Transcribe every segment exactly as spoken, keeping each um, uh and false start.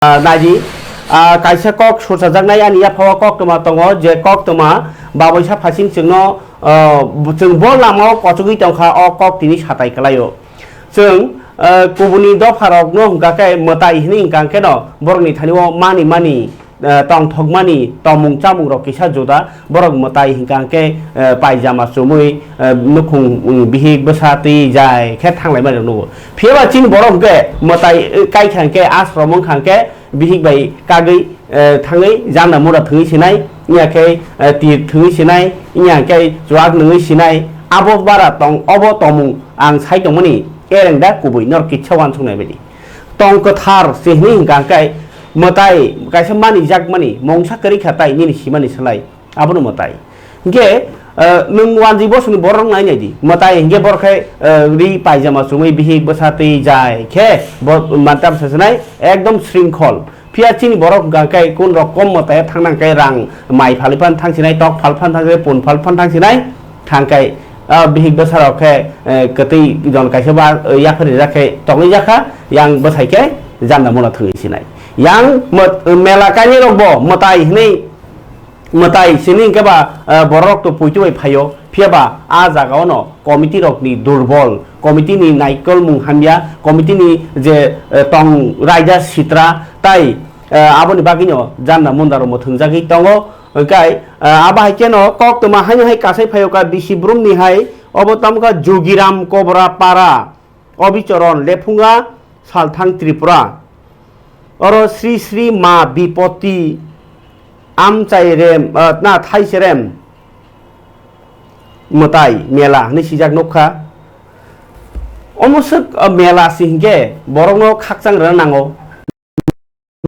Ah, naidi, ah, kaisa kok surchajaknai ani yaphao koktwma tongo, je koktwma baboisa phasing chwngno, ah, chwng bo lamao kochogwi tongkha, o kok tini satai kwlaio. Chwng, ah, kubuni dopharokno hwnkha khe mwtai hwnwi hwnkha khe no borokni thani o mani mani, ah, tongthokmani tongmung chamungrok kisa juda, borok mwtai hwnkha khe, ah, paijama chumui, ah, nukhung, um, bihik bwsa twi jai khe thanglaimani rok nugo. Phiya ba chini borok hwnkhe mwtai, eh, kai kha hwnkhe, ashram wngkha hwnkhe, bihik bai kagwi, eh, thangwi janda mura thwngwi sinai, wngya khe, eh, tir thwngwi sinai, wngya khe chuak nungwi sinai, abo bara tong, obo tongmung ang sai tongmani, ereng da kubui nor kitsa uansuknai baidi. Tong kwthar se hwnwi hwnkha hwnkhe mwtai kaisa manijak mani mungsa kwrwi kha tai nini simani slai. Abono mwtai. Hingke, eh, nwng wanji bosongni borok nai nai di. Mwtai hingke borok khe, eh, ri paijama chumui bihik bwsa twi jai khe bo mantam sasinai ekdom sringkhol. Phiya chini borok hwnkha khe kun rok kom mwtai thangna hwnkhe rang mai phalwi phan thangsinai, tok phal phan thangsinai, pun phal phan thangsinai, thangkai, ah, bihik bwsa rok khe, eh, kwtwi jon kaisa ba, eh, yaphar rijak khe tongwi jakha, yang bwsai khe janda mula thwngwi sinai. Yang mwt-, mela kainwi rok bo mwtai hwnwi mwtai sini hwnkhe ba, eh, borok to poito bai phaio, phiya ba a jaga ono committee rok ni durbol, committee ni naikolmung hamya, committee ni je, eh, tong raida sitra tai, eh, aboni bagwi no janda munda rok mwthwngjagwi tongo. Hwnkhe, eh, abo hai khe no koktwma haino hai kasai phaio ka bisi brum ni hai, obo tamo kha Jogiram Kobra Para. Obichoron Lephunga Salthang Tripura. Oro Sri Sri Ma Bipoti Amchai Rem, ah, na Thaise Rem Mwtai Mela hwnwi swijak nukha. Omo swk, ah, mela si hinkhe borokno khakchang rwna nango.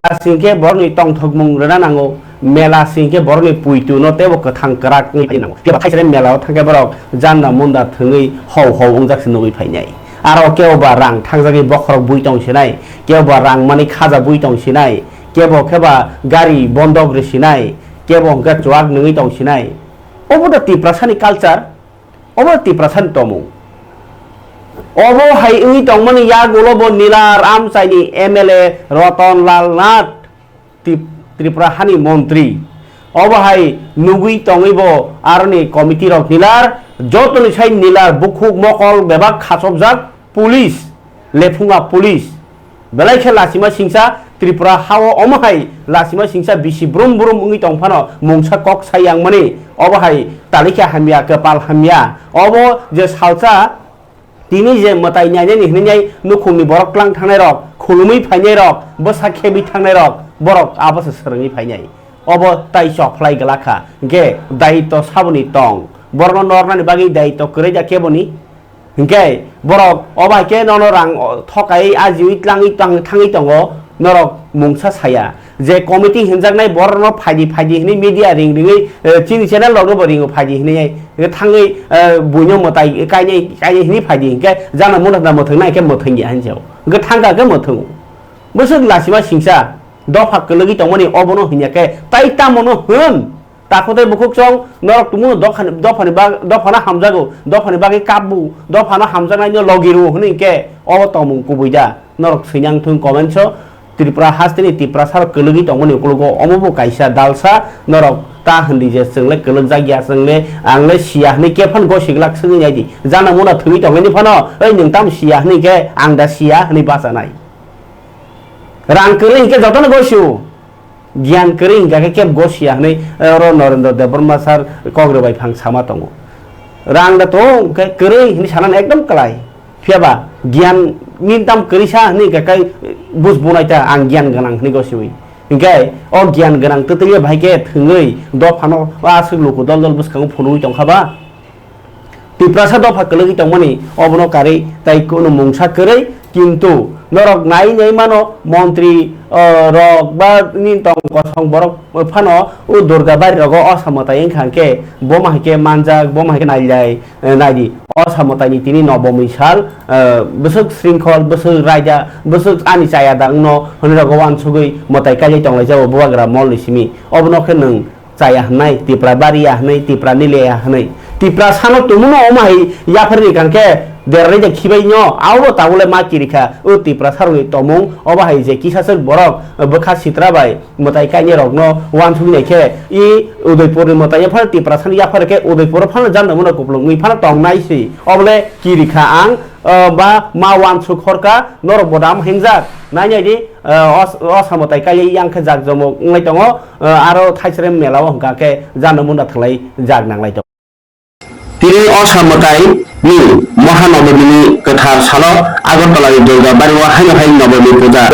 Mela singkhe borokni tongthokmung rwna nango, mela singkhe borokni puituno teibo kwthang kwrak wngwi phai nango. Phiya ba thaisere mela o thangkhe borok janda munda thwngwi hau hau wngjak se nugwi phainai. Aro kebo ba rang thangjagwi bokhorok bui tong sinai, kebo ba rang mani khaja bui tong sinai, kebo khe ba gari bondok rw sinai, kebo hwnkhe chuak nungwi tong sinai. Obo da Tiprasani culture. Obo Tiprasani tongmung. Obo hai wngwi tongmani yagulo bo Nilar Amchaini M L A Roton Lal Nath, Tip-, Tripura hani montri. Obo hai nugwi tongwi bo aroni committee rok Nilar, jotoni sai Nilar bukhuk mokol bebak khachopjak police, Lephunga police. Belai khe lachima singsa Tripura hao omo hai lachima singsa bisi brum brum wngwi tong phano mungsa kok sai yang mani obo hai tali khe hamya, kwpal hamya. Obo je salsa tini je mwtai nainani hwnwi nukhungni borok tlang thangnai rok, khulumwi phainai rok, bwsa khebwi thangnai rok, borok abo se swrwngwi phainai. Obo tai chok phlai glak kha. Hwnkhe daitw saboni tong. Borokno nornani bagwi daitw kwrwi da keboni. Hwnkhe borok obo hai khe nono rang, o, thokai ajiui tlangwi tang-, thangwi tongo, norok mungsa saya. Je committee hinjaknai borokno phaidi phaidi hwnwi media ring ringwi, eh, chini channel rokno bo ringo phaidi hwnwi, hwnkhe thangwi, eh, buino mwtai kainai kainai hwnwi phaidi hwnkhe jana mwnakna mwthwng nai khe mwthwng ya hinjao. Hwnkhe thangkha khe mwthwngo. Bwswk lachima singsa dopha kwlwgwi tongmani obono hwnya khe tai tamono hwn. Takhuk tei bukhuk chwng norok tumungno dophani, dophani bag-, dophano hamjago, dophani bagwi kapbu, dophano hamjaknaino logi rwo hwnwi khe obo tongmung kubui da? Norok swinang thung comments-o. Tripura hasteni Tiprasarok kwlwgwi tongmani ukologo omobo kaisa dalsa, norok ta hwndi je chwngle kwlwkjak ya, chwngle angle siya hwnwi kephano gosiglak swngwi naidi. Jana muna thwngwi tongnaini phano, "Oi, nwng tamo siya?" hwnwi khe, "Ang da siya," hwnwi bachanai. Rang kwrwi hinkhe jotono gosio. Giyan kwrwi hinkha khe kebo gosiya hwnwi, eh, oro Narendra Debbarma sir kok rwbai phang sama tongo. Rang da tong khe kwrwi hwnwi sanani ekdom kwlai. Phiya ba giyan nini tamo kwrwi sa hwnwi hinkha khe buj bunai ta ang giyan gwnang hwnwi gosiwi. Hinkhe o giyan gwnang twtwi bai khe thwngwi dophano aswk luku dol dol bwskango phunugwi tongkha ba. Tiprasa dopha kwlwgwi tongmani obono karwi tai kunu mungsa kwrwi, kintu norok nai nai mano montri, o, rok ba nini tong kosong borok phano o Durga bari rogo osa mwtai wngkha hwnkhe bo ma hai khe manjak, bo ma hai khe nailai, eh, naidi osa mwtaini tini nobomi sal, eh, bwswk sringkhol, bwswk raida, bwswk ani chaya da wngno hwnwi rogo uansugwi mwtai kailai tonglaijao bubagra molni simi. Obono khe nwng chaya hwnwi, Tipra bariya hwnwi, Tipra nileya hwnwi. Tiprasano tumuno omo hai yapharni kangkhe Derani de khibai no, abo tabule ma kirikha, o Tiprasa rokni tomung, obo hai je kisaswk borok, bwkha sitra bai mwtai kainai rokno wansugwi nai khe, i Udaipurni mwtai yaphar Tiprasani yaphar khe Udaipuro phano janda mano kuplung wi phano tongnai si, obole kirikha ang, o ba ma wansuk horka, norok bodam hingjak, nai nai di, o, os-, osa mwtai kaiwi yang khe jak jomok wnglai tongo, o, aro thaisere mela o hwnkha khe janda munda thwlai jak nanglai tongo. Tini o samwtai ni Mahanobami ni kwthar salo Agartala ni Durga Bari o haino hai Nobami puja.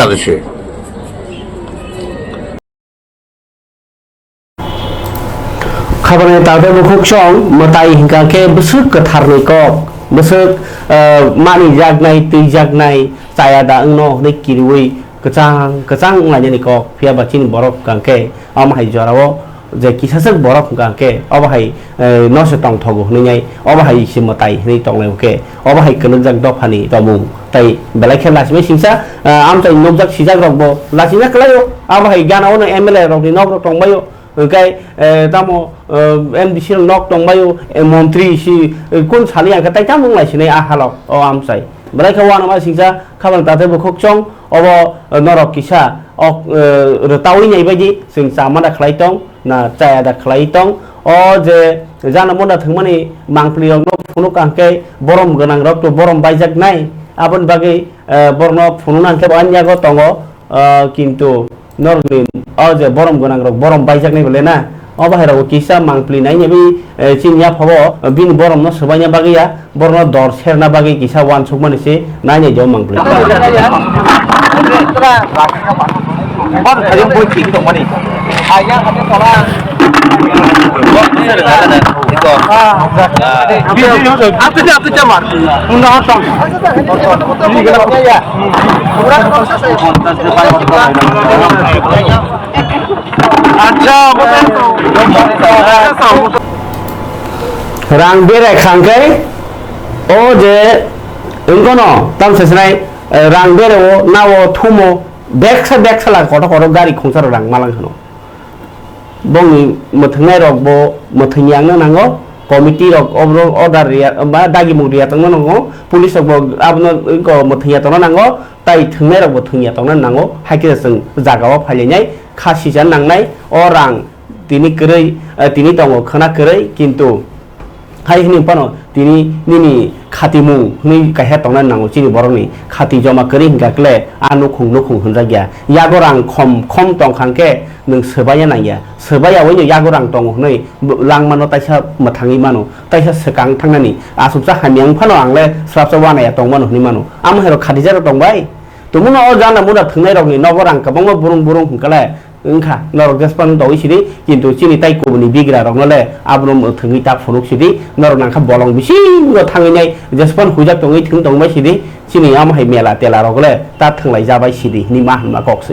Khabani tate bukhuk song mwtai hingka khe bwswk kwthar ni kok, bwswk, eh, mani jaknai, twi jaknai, chaya da wngno hwnwi kiriwi kwchang kwchang wnglainani kok, phiya ba chini borok hingka khe omo hai jorao je kisaswk borok hingka khe obo hai, eh, no se tongthogo hwnwi nai, obo hai se mwtai hwnwi tonglai khe, obo hai kwlwkjak dophani tongmung tei belai khe lachimai singsa, eh, amchai nukjak sijak rokbo lachina kwlaio, abo hai gana ono M L A rokni nok rok tongbaio, hwnkhe, eh, tamo, eh, M D C rok nok tongbaio, eh, montri si, eh, kun sali ang khe tai tamo wnglaisini a halok o amchai. Belai khe uanama singsa khabang tate bukhuk chong obo, eh, norok kisa ok, eh, rwtawi nai baidi chwng chamada khlai tong, na chayada khlai tong. O je jana munda thwngmani mangpli rokno phunuk ang khe borom gwnang rok to borom baijak nai. Aboni bagwi, eh, borno phunuk nang khe bo ani yago tongo. Ah, kintu norokni o je borom gwnang rok borom baijaknai bole na, o bahai rok kisa mangpli nai nai bai, eh, chini yapha o bini borom no swbaina bagwi ya, borno dor serna bagwi kisa uansuk mani se nai nai jo mangpli. Rang berai khangkhe o je wngkono tam sasinai, eh, rang berao nao thumo beksa beksa la kotor kotor gari khungsa rang malang khano. Bongni mwthwngnai rok bo mwthwng yangna nango, committee rok obro order riya, ba dagimung riya tongna nango, police rok bo abono ko mwthwng ya tongna nango, tai thwngnai rok bo thwng ya tongna nango, hai khe chwng jaga o phailainai, kha sija nangnai, o rang tini kwrwi, eh, tini tongo khwna kwrwi, kintu Hai hwnwi phano tini nini khatimung hwnwi kaisa tongna nango chini borokni khati joma kwrwi hwnkha kle a nukhung nukhung hwnjak ya. Yago rang khom khom tong kha hwnkhe nwng swbaiya nang ya. Swbaiya oi no yago rang tongo hwnwi langmano taisa mwthangwi mano, taisa swkang thangnani aswksa hamya wng phano ang le swrapsa uanaya tong mano hwnwi mano. Amo hai rok khatijak rok tong bai. Tumungno o jana mura thwngnairokni nogo rang kwbangma burung burung hwnkha le wngkha, norok jesphano tongwi sidi, kintu chini tai kubuni bigrarokno le abono mwthwngwi ta phunuk sidi, norok nangkha bolong bisingo thangwi nai jesphano huijak tongwi thwng tongbai sidi, chini amo hai mela tela rok le ta thwnglai jabai sidi hwnwi ma hwnma kok se.